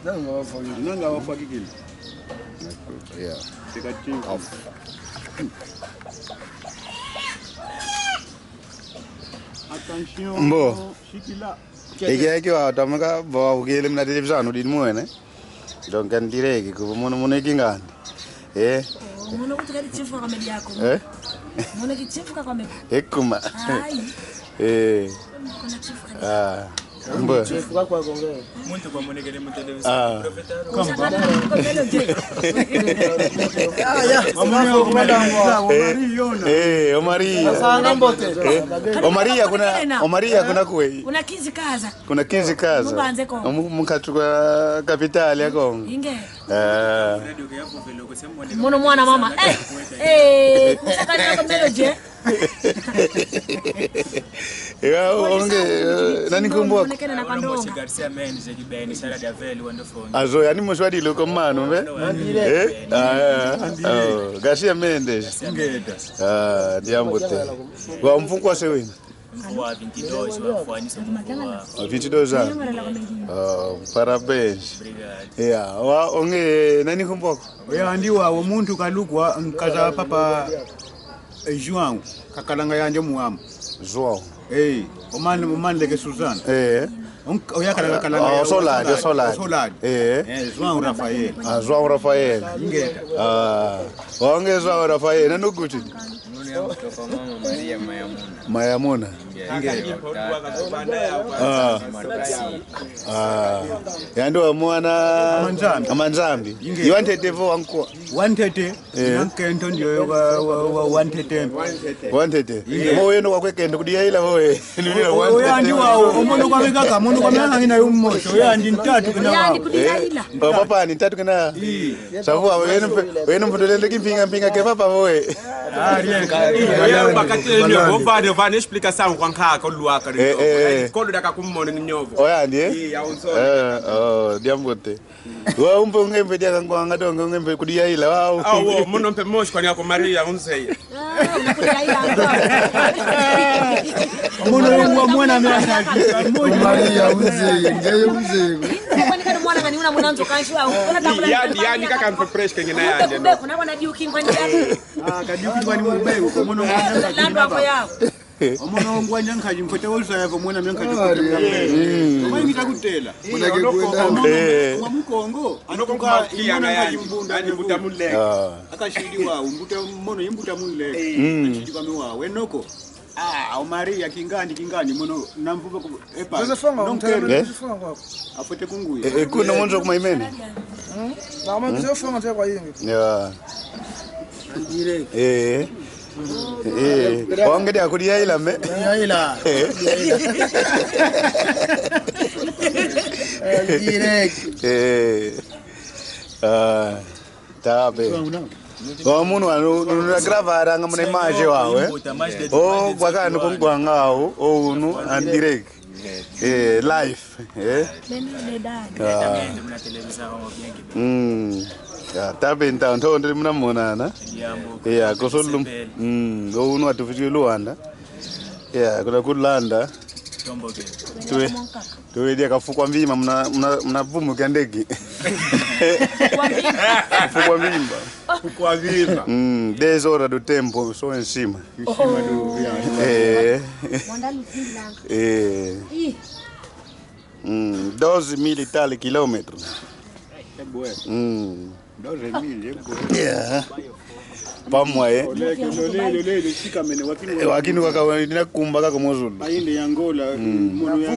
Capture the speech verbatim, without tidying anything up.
Nanga wafwakikile. Yeah. Teka timu. Off. Attention. Mbo. Shikila. Eke, eke wa tamaka bo ukele mna television udini mwene. Donc, en direct, ku mono, mono iki ngani. Eh? Oh, mono kutuka di chifu kwa media yako. Eh? Mono ki chifu kwa media. Ekuma. Ai. Eh. Kuna chifu kwa. Ah. Mbo. Chifu kwa kwa konge. Muntu kwa monekele mu television. Ah. Profeta. Kwa melody. Eh, eh, Omari. Sanga mbote. Eh, Omari kuna, Omari kuna kwe. Kuna kizi kaza. Kuna kizi kaza. Mubanze Kongo. Mu-, mukati kwa kapitali ya Kongo. Inge. Eh. Mono mwana mama. Eh, eh, kusakana kwa melody. Ewa, onge, eh, nani nkumbu wako? Onekene na kandonga. Garcia Mendes, Kibeni, Sara de Avel, Wonderful. Azo, yani moswadi loko mano, mbe? Eh? Ah, oh, Garcia Mendes. Ngeta. Ah, diambu te. Wa mfuku wa sewini. Mvua vinte e dois, wa fwanisa mvua. Ah, vinte e dois anos. Ah, parabéns. Obrigado. Yeah, wa onge, nani nkumbu wako? Oya andi wa, wa muntu kalukwa, nkaza papa, eh, João, kakalanga yandi muama. João. Eh, omani, omani leke Suzana. Eh. Oya kalanga, kalanga. Oh, ya Solad, Solad. Solad. Eh. Eh, João Rafael. Ah, João Rafael. Ingeta. Ah, onge João Rafael, nani ukuti? Mwana kutoka mama Maria Mayamuna. Mayamuna. Ingeta. Ah. Ah. Yandi wa mwana Amanzambi. Amanzambi. Ingeta. Yo wantete vo wanko. Wantete. Eh. Nankento ndioyo wa, wa, wa, wantete. Wantete. Mo weno kwa kwekento kudiaila voe. Oyo andi wau, omono kwa mekaka, omono kwa mekaka ngina yo mmoja. Oyo andi ntatu kina wau. Andi kudiaila. Eh? Oh, papa ni ntatu kina. Ii. Savu wau, weno mpe, weno mpe tulele kimpinga mpinga ke papa voe. Ah, rien. Oya bakatele nyovo, vane, vane explicação kwa nkaka oluaka. Eh, eh. Kolo daka kumona ni nyovo. Oya andi, eh? Ii, ya unso. Eh, oh, diambu te. Wau mpe unge mpe diaka ngwanga donge unge mpe kudiaila wau. Ah, wo, mono mpe mosi kwani ako Maria unzeye. Ah, unakudiaila. Mono wa mwana mwana. Maria unzeye, ngeye unzeye. Kwani kana mwana ngani una muna nzo kanshi wau. Una takula. Yandi, yandi kaka mpe fresh kengina yandi. Kuna kuna diuki ngwani yandi. Ah, kadiuki ngwani mbe, mono mwana. Lando ako yao. Omono ngwanya nkaji mfwete wolsa yavo mwana mia nkaji. Ah, kutela. Mm. Omwe ngita kutela. Muna ke kwenda. Omono, eh, mwa Mukongo, antuka imona nkaji mbunda, yani mbuta muleke. Ah. Akashidi wau, mbuta mono, imbuta muleke. Mm. Akashidi kame wau, enoko. Ah, o Maria, kingandi, kingandi, mono, namvuba ku, epa. Joseph Fonga, nonkero. Eh? Joseph Fonga. Afwete kunguya. Eh, eh, kuna monzo kuma imene. Hmm? Na mama Joseph Fonga kwa yingi. Yeah. Direct. Eh. Eh, wangede akudi yaila me. Yaila. Eh. Direct. Eh. Ah, tabe. Wa munu wanu, unu na gravaranga muna image wau, eh? Oh, kwakanu kungwanga wau, oh, unu, en direct. Eh, live, eh? Beno dedade. Ah. Mm. Ya, tabe nta, nto, nto, muna monana. Ya, kosolo. Mm, o unu atufiti Luanda. Ya, kuna Luanda. Tuwe, tuwe dia kafu kwa mvima, muna, muna, muna vumu kia ndege. Kafu kwa mvima. Kwa mvima. Mm, dez horas do tempo, só em cima. Em cima do viagem. É. Eh. Hum, doze mil e tal quilômetros. É boa. Hum. Doze mil, é boa. Yeah. Pamwa, eh. Oleke, lole, lole, lole, shika mene, wakini, eh, wakini waka, wina kumba kaka mozulu. Ayende ya Angola, mm, mono ya